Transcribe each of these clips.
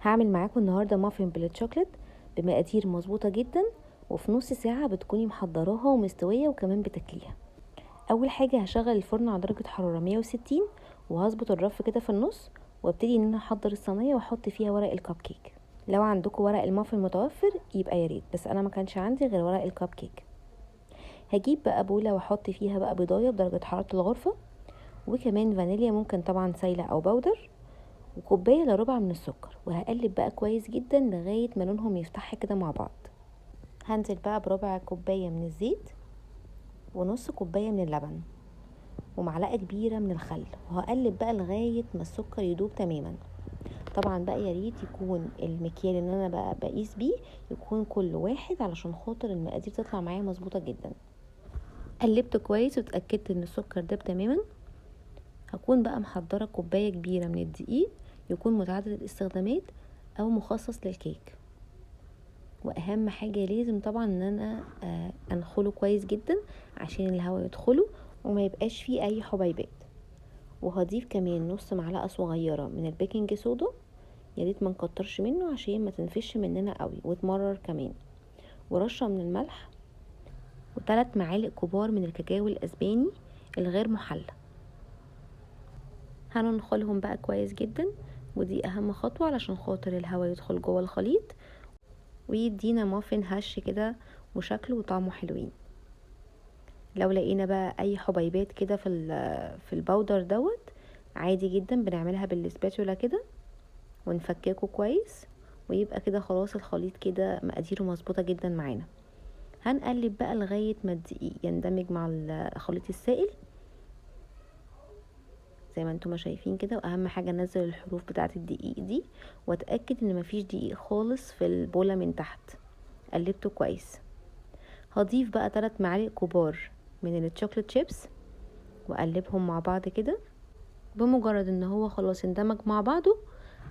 هعمل معاكم النهارده مافن بالشوكليت بمقادير مظبوطة جدا، وفي نص ساعة بتكوني محضراها ومستويه وكمان بتاكليها. اول حاجة هشغل الفرن على درجه حرارة 160، وهظبط الرف كده في النص، وابتدي ان انا احضر الصينية واحط فيها ورق الكب كيك. لو عندكم ورق المافن متوفر يبقى يا ريت، بس انا ما كانش عندي غير ورق الكب كيك. هجيب بقى بوله واحط فيها بقى بيضايه بدرجة حرارة الغرفة، وكمان فانيليا ممكن طبعا سايله او powder، وكوبايه الا ربع من السكر، وهقلب بقى كويس جدا لغاية ما لونهم يفتح كده مع بعض. هنزل بقى بربع كوباية من الزيت، ونص كوباية من اللبن، ومعلقة كبيرة من الخل، وهقلب بقى لغاية ما السكر يدوب تماما. طبعا بقى يا ريت يكون المكيال اللي انا بقى بقيس بيه يكون كل واحد، علشان خاطر المقادير تطلع معايا مظبوطة جدا. قلبت كويس واتاكدت ان السكر داب تماما. هكون بقى محضرة كوباية كبيرة من الدقيق، يكون متعدد الاستخدامات او مخصص للكيك. واهم حاجة لازم طبعا ان انا انخله كويس جدا عشان الهواء يدخله وما يبقاش فيه اي حبيبات. وهضيف كمان نص معلقه صغيرة من ال baking soda، يا ريت ما نكترش منه عشان ما تنفش مننا قوي وتمرر كمان، ورشه من الملح، وثلاث معالق كبار من الكاكاو الاسباني الغير محلى. هننخلهم بقى كويس جدا، ودي اهم خطوة علشان خاطر الهواء يدخل جوه الخليط ويدينا مافن هش كده وشكله وطعمه حلوين. لو لقينا بقى اي حبيبات كده في ال powder دوت، عادي جدا بنعملها بال spatula كده ونفككه كويس، ويبقى كده خلاص الخليط كده مقاديره مظبوطة جدا معانا. هنقلب بقى لغاية ما الدقيق يندمج مع الخليط السائل زي ما انتم شايفين كده. واهم حاجة انزل الحروف بتاعه الدقيق دي، واتاكد ان مفيش دقيق خالص في البوله من تحت. قلبته كويس. هضيف بقى 3 معالق كبار من ال chocolate chips واقلبهم مع بعض كده. بمجرد ان هو خلاص اندمج مع بعضه،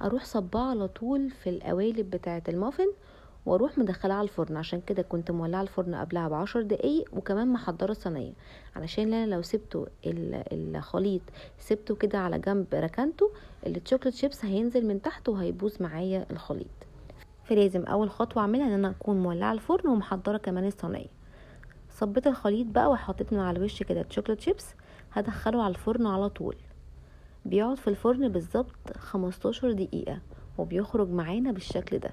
اروح صباه على طول في القوالب بتاعه المافن، واروح مدخلاه على الفرن. عشان كده كنت مولعه الفرن قبلها ب10 دقايق، وكمان محضرة الصينية، علشان انا لو سبته الخليط سبته كده على جنب ركنته، ال chocolate chips هينزل من تحت وهيبوظ معايا الخليط. فلازم اول خطوة اعملها ان انا اكون مولعه الفرن ومحضره كمان الصينية. صبيت الخليط بقى وحطيت من على الوش كده chocolate chips، هدخله على الفرن على طول. بيقعد في الفرن بالظبط 15 دقيقة وبيخرج معانا بالشكل ده.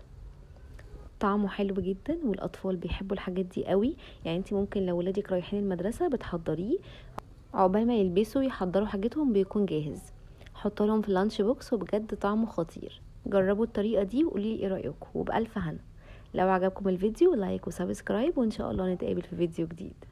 طعمه حلو جدا والاطفال بيحبوا الحاجات دي قوي. انت ممكن لو ولادك رايحين المدرسة بتحضريه عقبال ما يلبسوا يحضروا حاجتهم بيكون جاهز. حطوا لهم في ال lunch box وبجد طعمه خطير. جربوا الطريقة دي وقولي لي ايه رايكم، وبالف هنا. لو عجبكم الفيديو like و subscribe، وان شاء الله نتقابل في فيديو جديد.